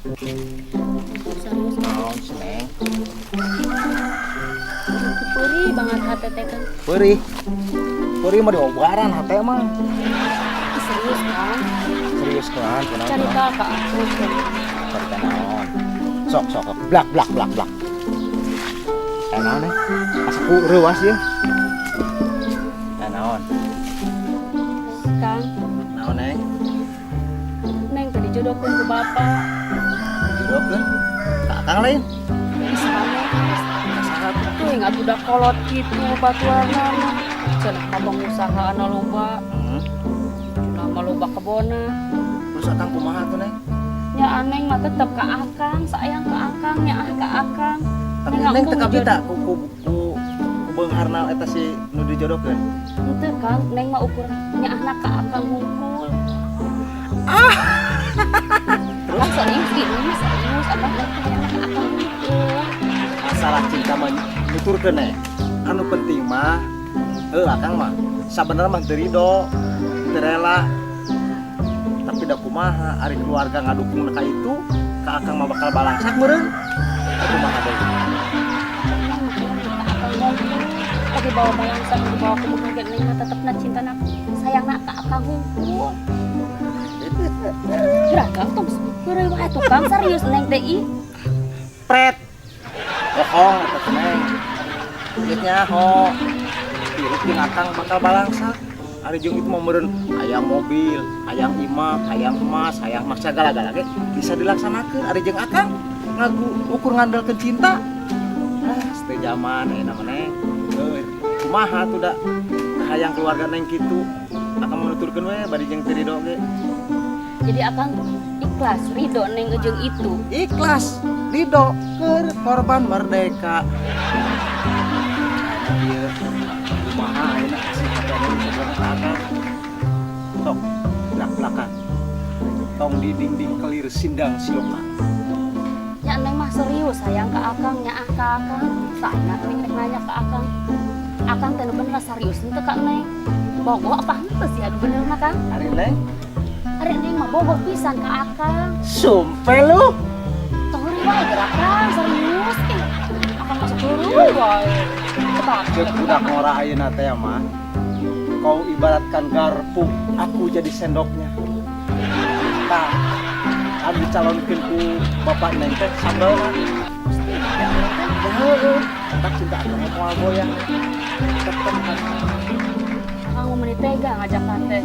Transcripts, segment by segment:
Serius. Naon sih, Neng? Perih banget hati teh, Kang. Perih. Perih mah diobaran hate mah. Ih, serius, Kang. Serius kan, kunaon? Cerita ke aku. Cerita naon? Sok sok sok. Blak blak blak blak. Eh, naon, Neng? Asa ku reuas ya. Eh, naon? Kang. Naon, Neng? Neng tadi jodohkeun ku bapak. Jodohkeun? Ka akang lain? Ih, sanes. Saha? Tuh ingat udah kolot gitu batuanna. Cenah mah pengusaha anu loba. Cenah mah loba kebona. Terus akang kumaha tuh, Neng? Nya aneng mah tetep ka akang, sayang ka akang, nya ah ka akang. Tapi Neng Neng teu embung kabita ku beungharna eta si nu dijodohkeun. Henteu, Kang, Neng mah ukur nyaahna ka akang hungkul. Ah. Terus serius gini, serius abah Neng teh nyaahna ka akang hungkul. Masalah cinta mah nuturkeun, Neng. Anu penting mah heuh akang mah sabenerna mah teu rido, teu rela. Tapi da kumaha ari keluarga ngadukung ka itu, ka akang mah bakal balangsak meureun. Kumaha deui? Neng mah hayang ka akang hungkul. Oke bawa balangsak dibawa ke kumaha ge Neng mah tetepna cintana sayangna ka akang hungkul. Geura, Kang, tong heureuy wae tuh, Kang, serius Neng teh ih. Pret. Bohong eta teh, Neng. Geus nyaho. Hirup jeung akang bakal balangsak. Ari jeung itu mah meureun hayang mobil, hayang imah, hayang emas, hayang emas segala-gala ge bisa dilaksanakeun ari jeung akang ngagu ukur ngandelkeun cinta. Ah, teu zaman ayeuna mah, Neng. Heuh, kumaha tuh da hayang keluarga Neng kitu. Akang mah nuturkeun we bari jeung teu rido ge. Jadi akang ikhlas ridho Neng jeung itu? Ikhlas ridho keur korban merdeka. Ieu kumaha ayeuna si hate Neng sebenarnya ka akang? Sok blak-blakan. Tong di dinding kelir sindang siloka. Ya Neng mah serius sayang ke akang, nyaah ke akang. Saena Neng rek nanya ke akang. Akang teh nu bener serius henteu ka Neng? Bogoh apa henteu sih anu bener mah, Kang? Ari Neng? Ari Neng mah bogoh pisan ka akang. Sumpah lu. Tong heureuy wae geura, Kang, serius ih. Akang masuk heureuy wae. Tebak. Ceuk budak ngora ayeuna teh mah. Kau ibaratkan garpu, aku jadi sendoknya. Tah, anu dicalonkeun ku bapak Neng teh sambelna. Pasti ya Neng teh. Ya heueuh, tak cinta akang mah moal goyah. Tetep kan. Akang mau meuni tega ngajakan teh.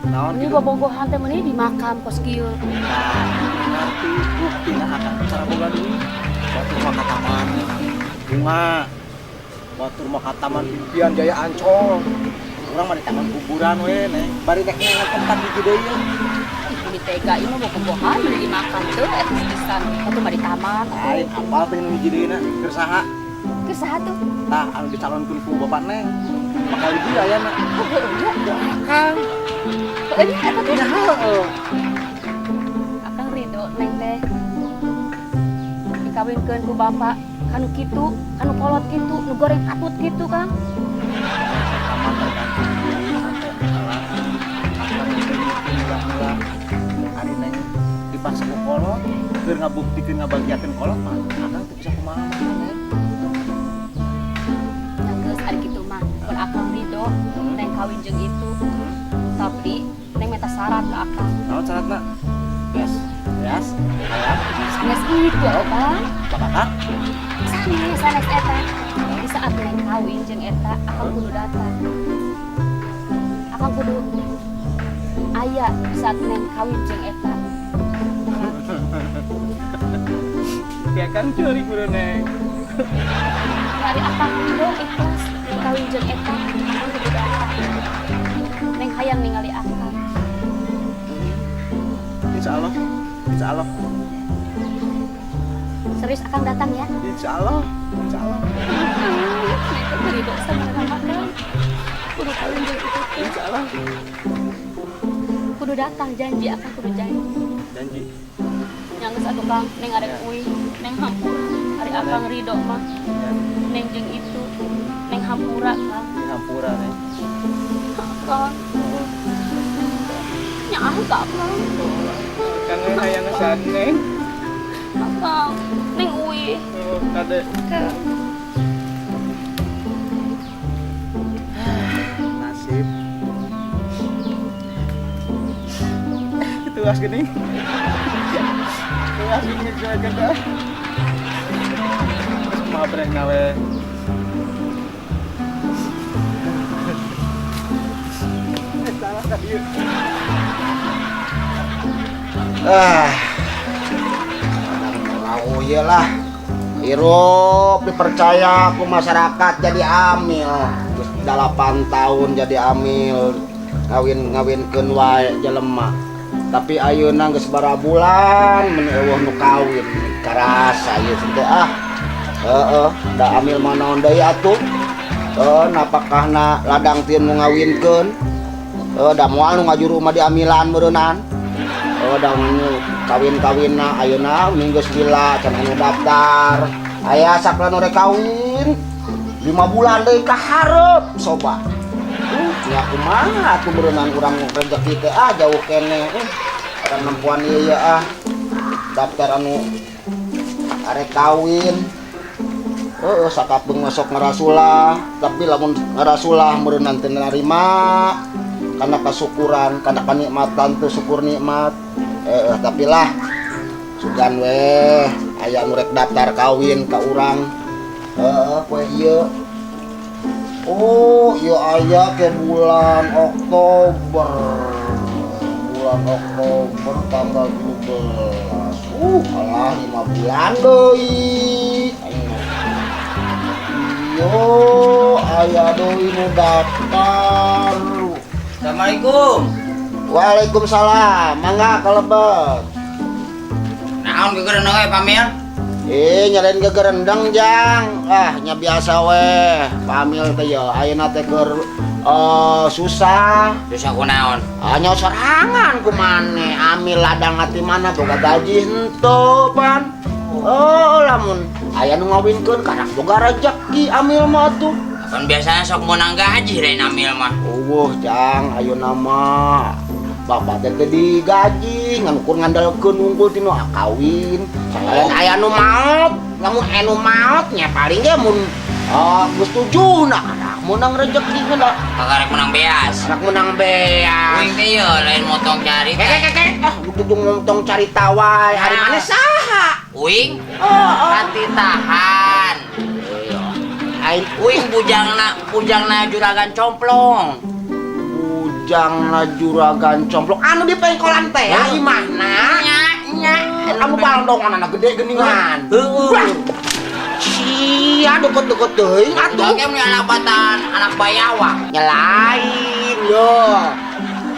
Naon Ini kitu? Bobogohan teh meuni di makam kos kieu. Nah, ngerti buktina akang cara boga duit. Batur mah ka taman bunga. Batur mah ka Taman Impian Jaya Ancol. Urang mah di taman kuburan we, Neng. Bari rek neangan tempat hiji deui ye. Ih, meuni tega ieu mah bobogohan meuni di makam teu eta pisan. Atuh mah di taman. Lain apal teh nu hiji deui na keur saha? Keur saha tuh? Tah, anu dicalonkeun ku bapak Neng. Bakal di ayana. Oh, heueuh nya. Ku akang. Heueuh nya eta teh. Ya heueuh. Akang ridho Neng teh dikawinkeun ku bapak kanu kitu, kanu kolot kitu, nu goreng patut kitu, Kang? Sama tergantung diri atau halangan. Akang mula-mula ari Neng dipaksa ku kolot keur ngabuktikeun ngabagiakeun kolot mah akang teu bisa kumaha, Neng. Ya geus ari kitu mah, mun akang ridho Neng kawin jeung itu. Tapi Neng minta syarat ke akang. Naon syaratna? Yes. Yes. Hayang. Sanes itu, Kang. Bapak? Sanes, sanes eta. Di saat Neng kawin jeung eta, akang kudu datang. Akang kudu aya di saat Neng kawin jeung eta. Ya kan curi kudu, Neng. Ari akang ridho ikhlas Neng kawin jeung eta, akang kudu datang. Neng hayang ningali akang. Insya Allah. Insya Allah. Serius akang datang ya? Insya Allah. Insya Allah. Neng teh ridho sama akang. Kudu kawin jeung itu teh. Insya Allah. Kudu datang, janji, akang kudu janji. Janji. Nya geus atuh, Kang, Neng arek uih, Neng hampura. Ari akang ridho mah. Ya. Neng jeung itu. Neng hampura, Kang. Di hampura, Neng. Kang. Nyaah ka akang. Kangen hayang ngesan, Neng. Akang, Neng uih. Kade. Nasib. Tuas gini. Tuas gini gede. Terus kumaha brek nawe. Salah tadi. Ah. Oh iyalah. Hirup dipercaya ku masyarakat jadi amil. Geus 8 tahun jadi amil. Ngawin-ngawinkeun wae jelema. Tapi ayeuna geus barabulan mun eueuh nu kawin. Karasa ieu teh ah. Heeh, da amil mah naon deui atuh. Heuh, napakahna ladang tieun nu ngawinkeun. Heuh, da moal nu ngajuru mah diamilan meureunnan. Oh, da kawin-kawinna ayeuna geus lila can anu daftar. Aya sakla nu rek kawin 5 bulan deui ka hareup soba. Nya kumaha atuh meureunnan urang rezeki teh ah jauh keneh. Urang nempuan ieu ye ah. Daftar anu arek kawin. Heeh, sakapeung sok ngarasulah, tapi lamun ngarasulah meureunnan teu narima. Karena kesyukuran, karena kenikmatan tuh syukur nikmat. Tapi lah sugan weh aya nu rek daftar kawin ka urang. Heeh, poe ieu. Oh, ieu aya ke bulan Oktober. Bulan Oktober tanggal 17. Alah 5 bulan deui. Yo, aya deui nu daftar. Assalamualaikum. Waalaikumsalam. Mangga kalebet. Naon gegerendeng we Pamil? Nyalain gegerendeng jang. Ah, nya biasa weh. Pamil teh ya ayeuna teh keur susah. Susah kunaon? Ah, nya sorangan ku maneh. Amil ladang ati mana boga gaji henteu pan. Oh, lamun aya nu ngawinkeun karak boga rejeki amil mah atuh. Kan biasanya sok menang gaji lain amil mah. Eueuh jang, ayeuna mah bapak teh teu digaji, ngan ukur ngandalkeun unggul tinu kawin. Lain aya nu maot, lamun aya nu maot nya paling ge mun geus tujuna karak meunang rejeki geuna. Kakarek menang beas. Karak menang beas. Uing teh ye lain motong carita. Kek. Ah, kudu motong carita wae. Ari maneh saha? Uing? Heeh. Katitahan. Aing uing bujangna juragan complong. Bujangna juragan complong. Anu di pengkolan teh ya imahna. Nya nya. Anu baldongan anak gede geuningan. Heeh. Sia deket-deket teuing atuh. Oke mun alabatan anak bayawak. Nya lain yo.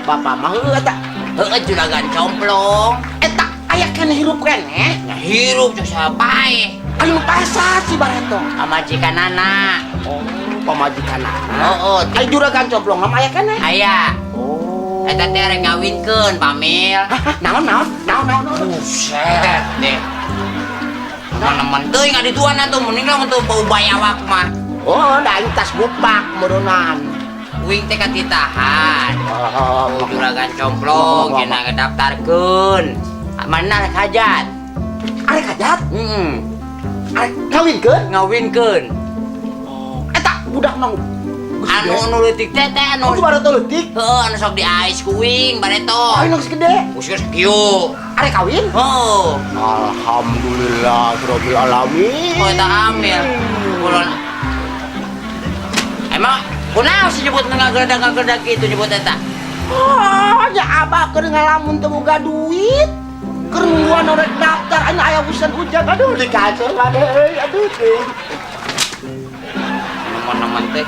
Bapak mah heueuh eta. Heueuh juragan complong. Eta aya keneh hirup keneh. Nya hirup teh sapae. Anu pasar si bareto. Pamajikanana. Oh, pamajikanana. Heeh. Ai juragan complong mah aya keneh. Aya. Oh. Eta teh rek ngawinkeun Pamil. Hah, naon naon? Naon naon naon? Buset deh. Teman-teman teuing adituan atuh mending lamun teu bau bayawak mah. Oh, da aing tas gupak meureunnan. Uing teh katitahan. Oh, juragan complong cenah ngedaftarkeun. Mana rek hajat? Arek hajat? Heeh. Arek ngawinkeun? Ngawinkeun. Oh, eta budak nang anu nu leutik teh teh anu. Oh, bareto leutik? Heeh, anu sok diais ku uing bareto. Anu geus gede. Geus kieu. Arek kawin? Heeh. Alhamdulillah rabbil alamin. Oh, eta amil. Kulon. Emang kunaon sih nyebut ngageledak-ngageledak kitu nyebut eta? Oh, nya abah keur ngalamun teu boga duit. Keur nungguan orek daftar anu aya urusan ujang. Aduh, di kasur mah euy. Aduh teh. Nemen-nemen teh.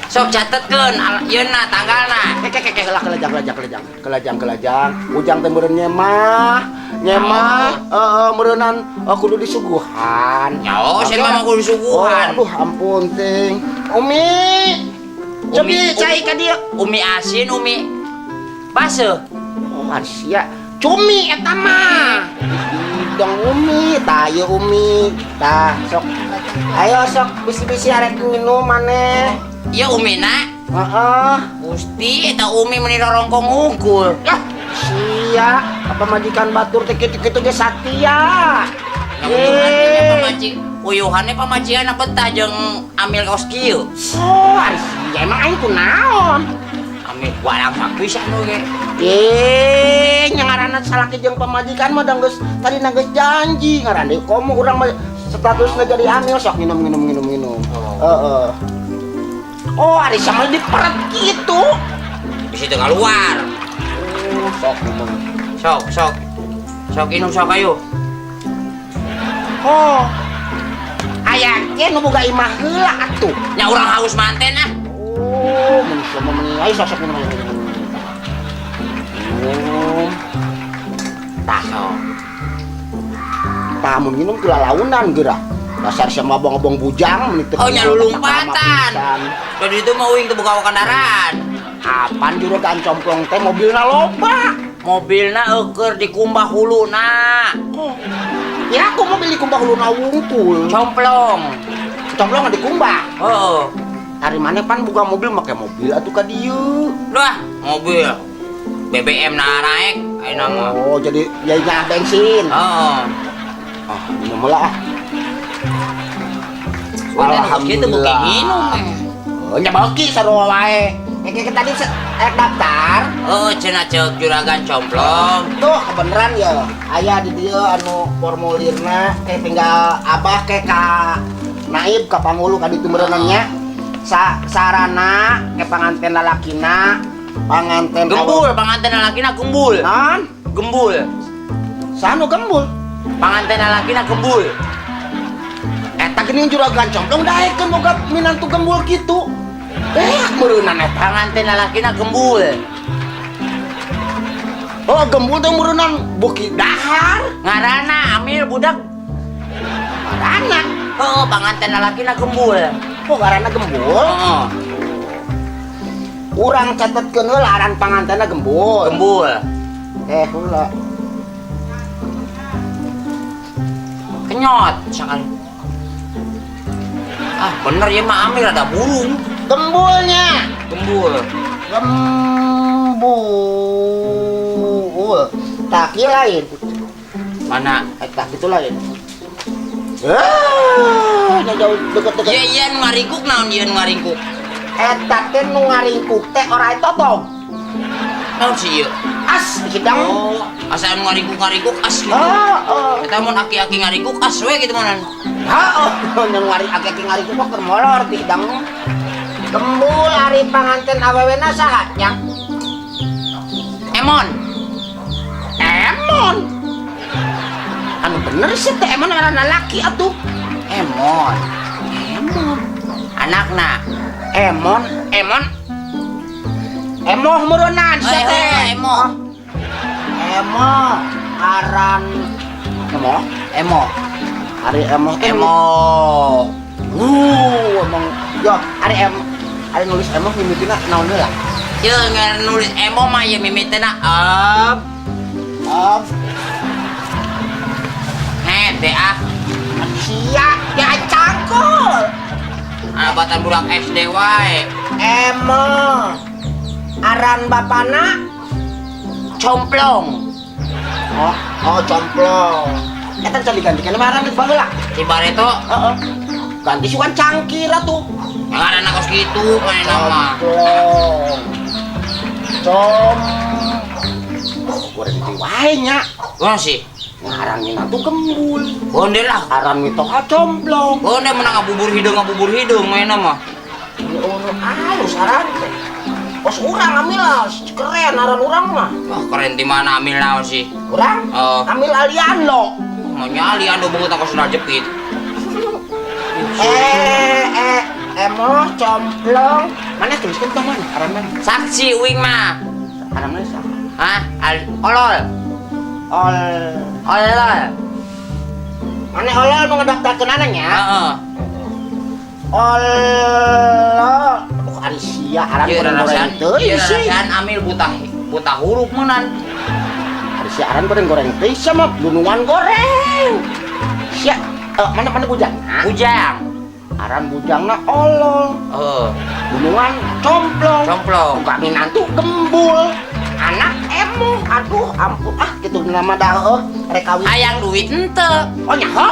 Sok catetkeun yeuna tanggalna. Kek kek kek lah kelajang kelajang kelajang. Kelajang kelajang. Ujang teh meureun nyemah. Nyemah heeh meureunnan kudu disuguhan. Ya oh, saya mah kudu disuguhan. Oh, aduh ampun ting. Umi. Cobi cai ka dieu. Umi asin, umi baseuh. Oh, sia. Cumi eta mah. Dong umi, tah ieu umi. Tah sok. Ayo sok bisi-bisi arek minum maneh. Ieu umina. Heeh. Gusti eta umi meuni rorongkong hungkul. Yah, sia, apa majikan batur teh kitu-kitu ge satia. Uyuhannya pamaji, uyuhannya pamajikan betah jeung amil kaos kieu. Oh, ari sia emang aing kunaon? Amil balangsak pisan we ge. Eh, nya ngaranna salaki jeung pamajikan mah da geus tadi geus janji ngaran deui komo urang mah statusna jadi amil sok minum minum minum minum. Heeh. Oh, ari sia mah diperet kitu. Bisi teu keluar. Oh, sok minum. Sok, sok. Sok inum sok ayo. Oh. Aya ge nu boga imah heula atuh. Nya urang haus manten ah. Oh, mun sia mah meni ayo sok sok minum ayo minum. Minum. Tah sok. Tah mun minum kelalaunan geura. Dasar sia mah abang-abang bujang meni teu. Oh, nya lulumpatan. Jadi itu mah uing teu boga kendaraan. Apaan juragan complong teh mobilna loba. Mobilna eueur dikumbah huluna. Oh. Ya aku mobil dikumbah huluna wungkul. Complong. Complong dikumbah. Heeh. Ari maneh pan buka mobil make mobil atuh ka dieu. Lah, mobil BBM na naik ayeuna mah. Oh, jadi ya bensin. Heeh. Ah, minum heula ah. Alhamdulillah. Minum eh. Oh, nya beuki sarua wae. Kayak tadi daftar. Oh, cenah ceuk juragan complong. Tuh kebeneran ya. Aya di dieu anu formulirna kayak tinggal abah kayak ka naib ka pangulu ka ditu meureunannya. Sarana ke panganten lalakina, panganten gembul, panganten lalakina gembul. Non? Gembul. Sanu gembul? Panganten lalakina gembul. Eta geuning juragan complong daekeun boga minantu gembul kitu. Meureunnan eta panganten lalakina gembul. Oh, gembul teh meureunnan beuki dahar. Ngaranna amil budak. Ngaranna? Heeh, panganten lalakina gembul. Oh, ngaranna gembul? Heeh. Urang catetkeun heula aran pangantenna gembul. Gembul. Heula. Kenyot sakali. Ah, bener ya mah amil ada burung. Gembulnya. Gembul. Gembul. Tak ieu lain. Mana? Tak itu lain. Eh, jauh deket-deket. Iya, iya nu ngaringkuk naon ieu nu ngaringkuk? Eta teh nu ngaringkuk teh orai totong. Naon sih ieu? As hidang. Oh, asa nu ngaringkuk-ngaringkuk as gitu. Heeh. Eta mun aki-aki ngaringkuk as we gitu manan. Heeh, nu aki-aki ngaringkuk mah keur molor ti hidang. Gembul ari panganten awewena saha nya? Emon. Emon. Anu bener sih teh Emon ngaranna laki atuh. Emon. Emon. Anakna. Emon, Emon. Emoh meureunnan sia teh. Emoh. Emoh aran Emoh, Emoh. Ari Emoh teh Emoh. Emang yo ari em ari nulis Emoh mimitina naon heula? Ye ngaran nulis Emoh mah ye mimitina ab. Ab. Heh, ah. Sia, ya cangkul. Abatan budak SD wae. Emoh. Aran bapana Complong. Oh, oh complong. Eta can digantikan aran baheula. Si Bareto? Heeh. Ganti sugan cangkir atuh. Ngaranna kos kitu manehna mah. Complong. Com. Oh, goreng teh wae nya. Kunaon sih? Ngaran minantu gembul. Bonde lah. Aran mitoha complong. Bonde menang ngabubur hideung manehna mah. Ini halus aran teh. Kos urang amil keren aran urang mah. Wah, keren di mana amil naon sih? Urang? Oh. Amil Aliando. Mau nyali ando beungeut kos sendal jepit. Emoh complong. Mana tuliskan tah mana? Aran mana? Saksi uing mah. Aran mana saha? Hah? Olol. Ol. Olol. Mana olol nu ngedaftarkeun nya? Heeh. Olol. Aduh, ari sia aran goreng-goreng teuing sih. Rasaan amil buta huruf meunan. Ari sia aran goreng-goreng teuing sama gunungan goreng. Sia mana bujang? Bujang. Aran bujangna olol. Heeh. Gunungan complong. Complong. Buka minantu gembul. Anak emoh Aduh, ampun ah kitu nama dah heuh rek kawin. Hayang duit henteu. Oh nya ho,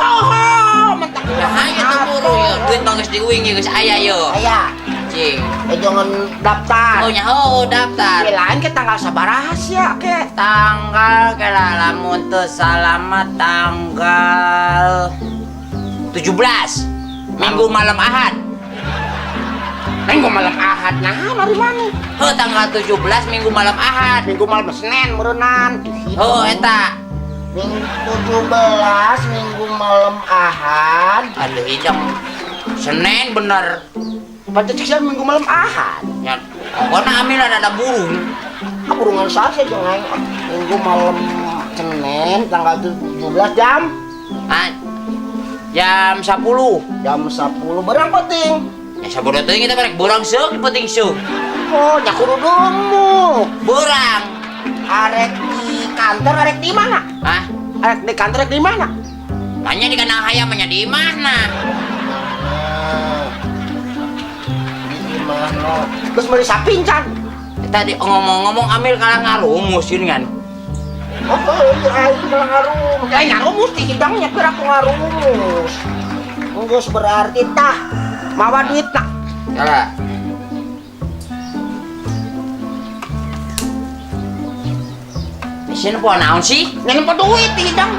mentak Nah, hayu teu buru yeuh. Duit mah geus di uing ieu geus aya yeuh. Aya. Cing. Jangan daftar. Oh nya heuh daftar. Lain ke tanggal sabaraha sia ke? Tanggal kela lamun teu salah mah tanggal 17. Minggu malam Ahad. Minggu malam Ahad nah hari mana? Heuh tanggal 17 Minggu malam Ahad. Minggu malam Senin meureunnan. Heuh eta. Minggu 17 Minggu malam Ahad. Aduh hidung. Senin bener. Pancet sia Minggu malam Ahad. Ya, pokoknya amil ada burung. Ah, burungan saja jeung aing. Minggu malam Senin tanggal 17 jam? Ah, jam 10. Jam 10 berang penting. Ya sabodo teuing kita barek borang seuk penting seuk. Oh, nya kudu demu. Borang. Arek di kantor arek di mana? Hah? Arek di kantor arek di mana? Tanya di kandang hayam nya di mana? Di mana? Terus meuli sapi can. Tadi ngomong-ngomong amil kalah ngarumus ieu kan. Oh, iya aing kalah ngarumus. Lain ngarumus di hidangnya kira aku ngarumus. Geus berarti tah mawa duit tak? Salah. Sini po naon sih? Nyen po duit di hidang.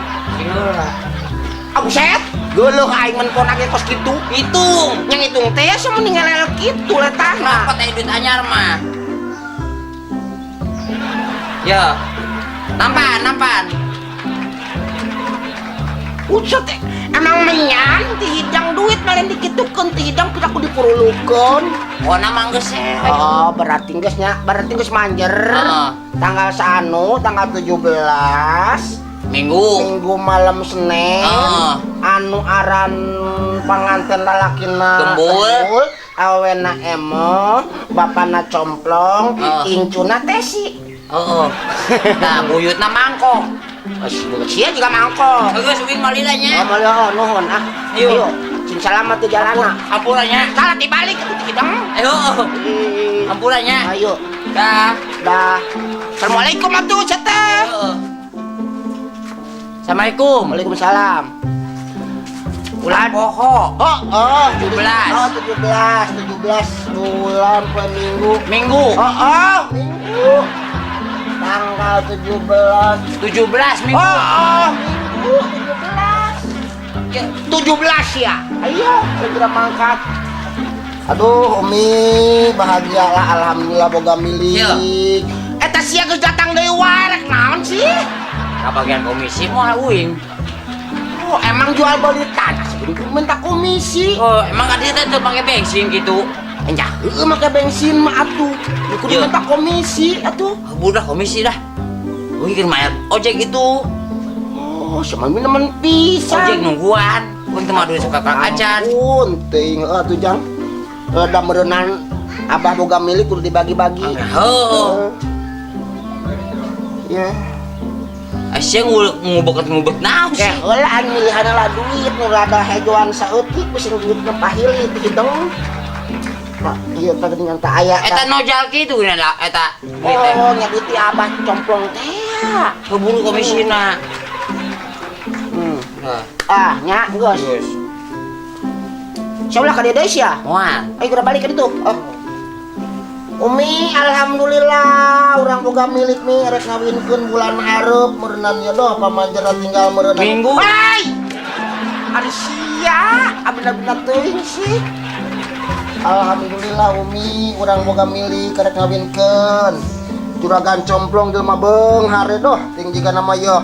Ah buset, geuleuh aing mun pon age kos kitu. Hitung. Yang hitung teh asa mending ngelel kitu letahna. Kenapa teh duit anyar mah? Yo. Nampan, nampan. Buset teh. Emang menyan ti hidang duit malen dikitukeun ti hidang pira ku dipurulukeun. Oh, nama geus eh. Oh, berarti geus nya, berarti geus manjer. Heeh. Tanggal sanu, tanggal 17 Minggu. Minggu malam Senin. Heeh. Anu aran panganten lalakina Gembul, awena emo, bapana complong, incuna tesi. Heeh. Tah buyutna mangkok. Sia juga mangkok. Geus uing malila nya. Oh, malila nuhun ah. Ayo. Sing selamat di jalana. Ampura nya. Salah dibalik atuh hidang. Ayo. Ampura nya. Ayo. Dah. Dah. Assalamualaikum atuh teteh. Assalamualaikum. Waalaikumsalam. Bulan poho. Oh, oh, 17. Oh, 17, 17 bulan per minggu. Minggu. Oh, oh, minggu. Tanggal 17. 17 minggu. Oh, oh, minggu 17. Ya, 17 ya. Ayo, segera mangkat. Aduh, Umi, bahagialah alhamdulillah boga milik. Eta sia geus datang deui wae rek naon sih? Kabagian komisi moal uing. Oh, emang jual beli tanah sebelum minta komisi. Oh, emang kan dia teh pakai bensin gitu. Enya, heueuh make bensin mah atuh. Kudu minta komisi atuh. Budak komisi dah. Uing keur mayar ojek itu. Oh, sama nemen pisan. Ojek nungguan. Uing teh mah duit suka kang acan. Ampun, teuing heueuh atuh Jang. Da meureunnan abah boga milik kudu dibagi-bagi. Heueuh. Ya. Sia ngubek-ngubek naon sih? Ya heula aing milihanna lah duit nu rada hejoan saeutik bisi duit nu pahili ti hidung. Nah, ieu teh geuningan teh aya. Eta nojal kitu geuningan lah eta. Oh, nya duit ti abah complong teh. Keburu komisina. Ah, nya geus. Geus. Sia ulah ka dieu deui sia. Moal. Ayo kudu balik ka ditu. Oh. Umi, alhamdulillah urang boga milik nih rek ngawinkeun bulan hareup meureunnan nya doh pamanjerna tinggal meureunnan. Minggu. Hai. Ari sia, abina-abina teuing sih. Alhamdulillah Umi, urang boga milik rek ngawinkeun. Juragan complong jelema beunghar doh ting jiga nama yeuh.